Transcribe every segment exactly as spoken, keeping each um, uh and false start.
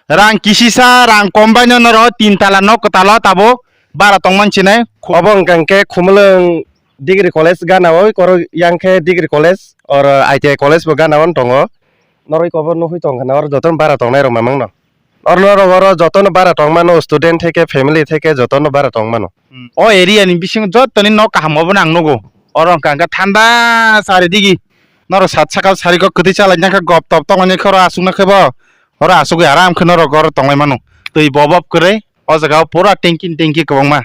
Rang kisisa, rang kom bai no norok tin tala nok kwtal o tabuk bara tongmani sinai. Obo hwnkha hwnkhe Khumulwng Degree College gana o, oro yang khe Degree College, oro I T I College bo gana o tongo. Norok obo nugwi tongkha na, oro jotono bara tongnai rok mamang no. Oro norok oro jotono bara tongmano, student theke, family theke jotono bara tongmano. Hmm. O area ni bisingo jottoni nok kaham obo no ang nugo. Oro hwnkha hwnkhe thanda sari digi. Norok sat saka sari kok kwtwi chalai nangkha gop top tongmani khe oro aswk nangkhe bo. Oro aswk aram khe norok oro tonglai mano. Twi bobob kwrwi o jaga o pura tanky tanky kwbangma.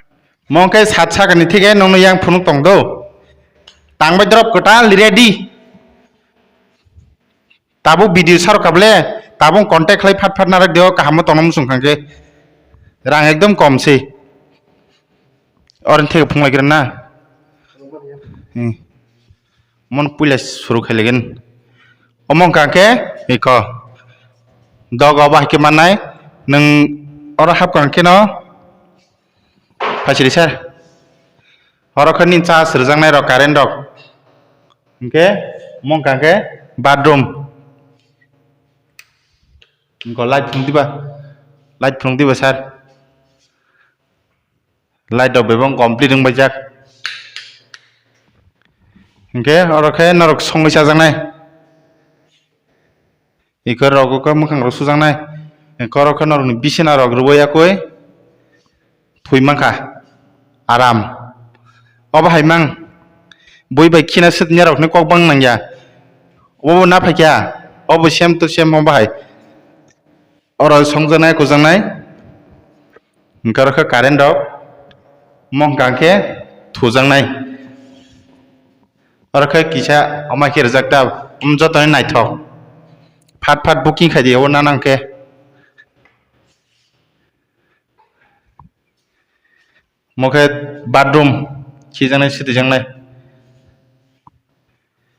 Mo khe sat saka ni theke nokno yang phunuk tong do. Tangbai drop kwtal ready. Tabuk video sarok kable, tabuk contact khlai phat phat narwk deo, kaham tongna muchung kha khe. Rang ekdom kom se. Oren theke phunglai kira na. Hmm. Mon puila suru khai legen. Omo hwnkha khe iko. Dogo bahai khe mannai. Nwng oro hapkha khe no. Phaisiri sir. Oro khe nini charge rwjaknai rok, current rok. Hinkhe omo hwnkha khe bathroom. Hinkhe light phunuk diba, light phunuk diba sir. Light rok bebak complete wngbaijak. Hinkhe oro khe norok songwi chajaknai. Iko rogo khe mwkhang rok sujaknai. Iko rok khe norokni bisina rok rwui yakui thwi mankha. Aram. Obo hai mang. Bui bai khina sitnya rokni kok bang nangya. Obo na phaikya. Obo same to same obo hai. Oro songjaknai kujaknai. Hinkhe oro khe current rok. Mo hwnkha khe thujaknai. Oro khe kisa omo khe rijak ta, um, jotoni naithok. Phat phat booking khai di, o nanang khe. Mo khe bathroom, khijaknai, sitijaknai.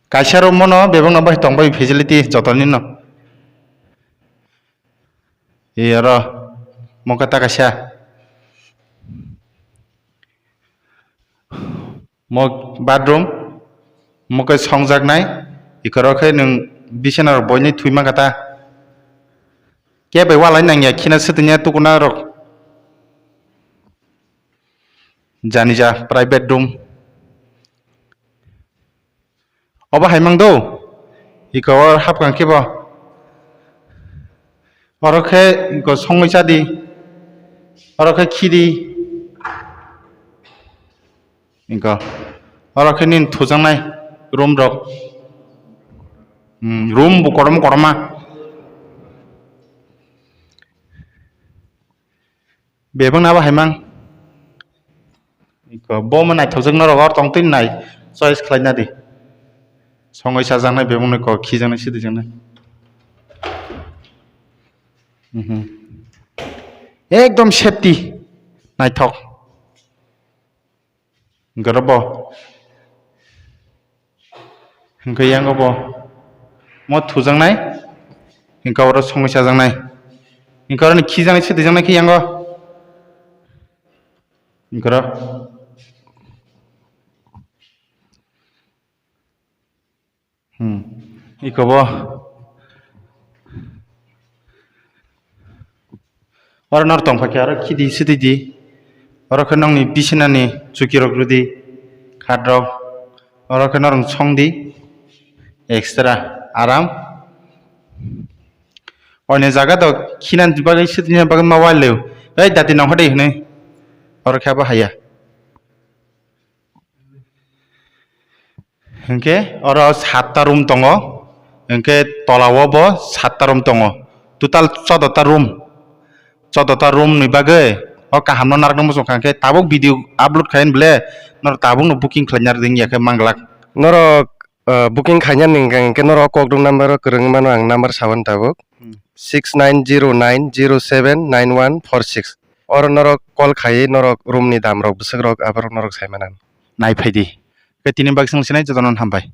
Kaisa room o no bebak no bai tong bai facility jotoni no. E oro mo khe ta kaisa. Mo bathroom, mo khe songjaknai, ikorok khe nwng bisina rok boini thwi mankha ta. Khe bai walai nangya khina swtwngya tukuna rok. Jani ja private room. Obo hai mang do, iko o hapkang khe bo. Oro khe iko songwi cha di, oro khe khi di. Iko oro khe nini thujaknai room rok. Hmm, room bo kotorma kotorma. Bebak nabo hai mang. Iko bo mo naithokjak norok or tong twi nai choice khlai na di. Songwi chajaknai bebak no ko khijaknai sidi jaknai. Mhm. Ekdom safety naithok. Hwnkhe oro bo, hwnkhe yango bo mo thujaknai, hwnkhe oro songwi chajaknai, hwnkhe oro ni khijaknai, sitijaknai khe yango, hwnkhe oro. Hmm. Iko bo. Oro nor tong phaikhe aro khidi sidi di. Oro khe nokni bisinani chuki rok rwdi. Khat rok. Oro khe norok song di. Extra. Aram. Oine jaga do khinan bagwi sidi bagwi ma wal leo. Ei dati nongkha de hinwi. Oro khe abo haya. Hinkhe oro satta room tongo, hinkhe tola o bo satta room tongo, total choddo ta room, choddo ta room ni bagwi o kaham no narwkna muchung kha, hinkhe tabuk video upload khai ble norok tabuk no booking khlai narwk ya khe manglak. Norok, ah, booking khaina ni hwnkhe norok kokduk number o kwrwngwi mano, ang number saboni tabuk. Hmm. Six nine zero nine zero seven nine one four six. Oro norok call khaiwi norok room ni dam rok, bwswk rok, aborok norok sai mano. Nai phai di. Khe tini baksa sinai jotono hambai.